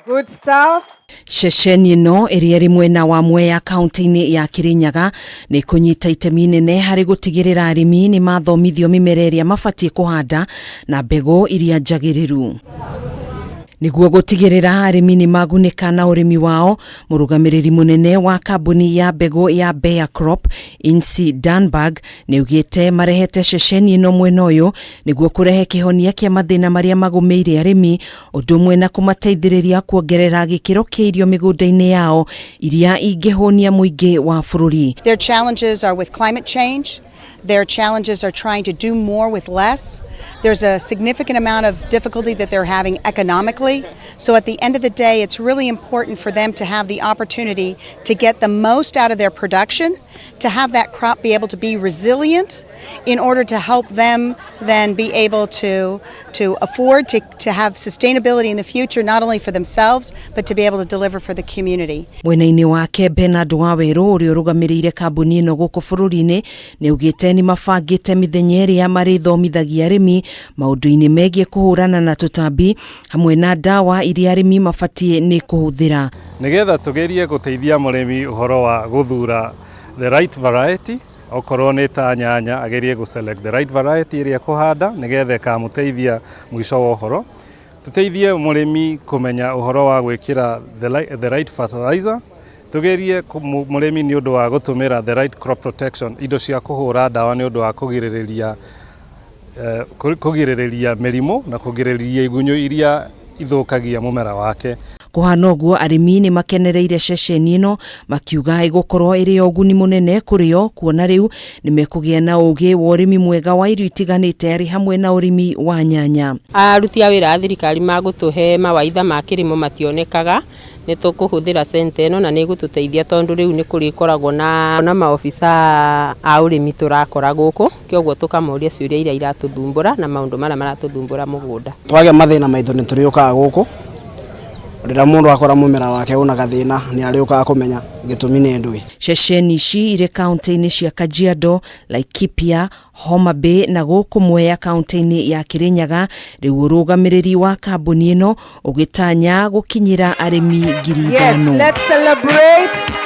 Good stuff. Ceceni ĩno ĩrĩa ĩrĩ mwena wa Mwea kaunti-inĩ ya Kirinyaga nĩ kũnyita itemi inene harĩ gũtigĩrĩra arĩmi nĩ mathomithio mĩmera ĩrĩa mabatiĩ kũhanda na mbegũ iria njagĩrĩru. Nĩguo gũtigĩrĩra arĩmi nĩ magunĩka na ũrĩmi wao, mũrũgamĩrĩri mũnene wa kambuni ya mbegũ ya Bayer Crop, Inci Danberg, nĩ augĩte marehete ceceni ĩno mwena ũyũ nĩguo kũrehe kĩhonia kĩa mathĩna marĩa magũmĩire arĩmi, ũndũ ũmwe na kũmateithĩrĩria kuongerera gĩkĩro kĩa irio mĩgũnda-inĩ yao iria ingĩhũnia mũingĩ wa bũrũri. Their challenges are with climate change. Their challenges are trying to do more with less. There's a significant amount of difficulty that they're having economically. So at the end of the day, it's really important for them to have the opportunity to get the most out of their production, to have that crop be able to be resilient in order to help them then be able to afford to have sustainability in the future, not only for themselves, but to be able to deliver for the community. Mwena-inĩ wake, Bernard Wawerũ, ũrĩa ũrũgamĩrĩire kambuni ĩno gũkũ bũrũri-inĩ, nĩ augĩte nĩ mabangĩte mĩthenya ĩrĩa marĩthomithagia arĩmi maũndũ-inĩ megiĩ kũhũrana na tũtambi hamwe na ndawa iria arĩmi mabatiĩ nĩ kũhũthĩra. Nigetha tugerie guteithia mũrĩmi ũhoro wa gũthura the right variety, okorwo nĩ ta nyanya, agerie gũ select the right variety ĩrĩa kũhanda nĩgetha ĩkamũteithia mũico wa ũhoro. Tũteithie mũrĩmi kũmenya ũhoro wa gwĩkĩra the right fertilizer. Tugerie mũrĩmi nĩ ũndũ wa gũtũmĩra the right crop protection, indo cia kũhũra ndawa nĩ ũndũ wa kũgirĩrĩria mĩrimũ na kũgirĩrĩria igunyũ iria ithũkagia mũmera wake. Kũhana ũguo, arĩmi nĩ makenereire ceceni ĩno, makiuga ĩgũkorwo ĩrĩ ya ũguni mũnene kũrĩ o, kuona rĩu nĩ mekũgĩa na ũgĩ wa ũrĩmi mwega wa irio itiganĩte, arĩ hamwe na ũrĩmi wa nyanya. Aruti a wĩra a thirikari magũtũhe mawaitha ma kĩrĩmo mationekaga. Nĩ tũkũhũthĩra center ĩno na nĩ ĩgũtũteithia, tondũ rĩu nĩ kũrĩkoragwo na maobitha a ũrĩmi tũrakora gũkũ, kĩoguo tũkamoria ciũria iria iratũthumbũra na maũndũ marĩa maratũthumbũra mũgũnda. Twagĩa mathĩna maitũ nĩ tũrĩũkaga gũkũ. Rĩrĩa mũndũ akora mũmera wake una gathĩna, nĩ arĩũkaga kũmenya gĩtũmi nĩ ndũĩ. Ceceni ici irĩ kaunti-inĩ cia Kajiado, Laikipia, Homa Bay na gũkũ Mwea kaunti-inĩ ya Kirinyaga. Rĩu ũrũgamĩrĩri wa kambuni ĩno ũgĩtanya gũkinyĩra arĩmi ngiri Yes, 5. let's celebrate.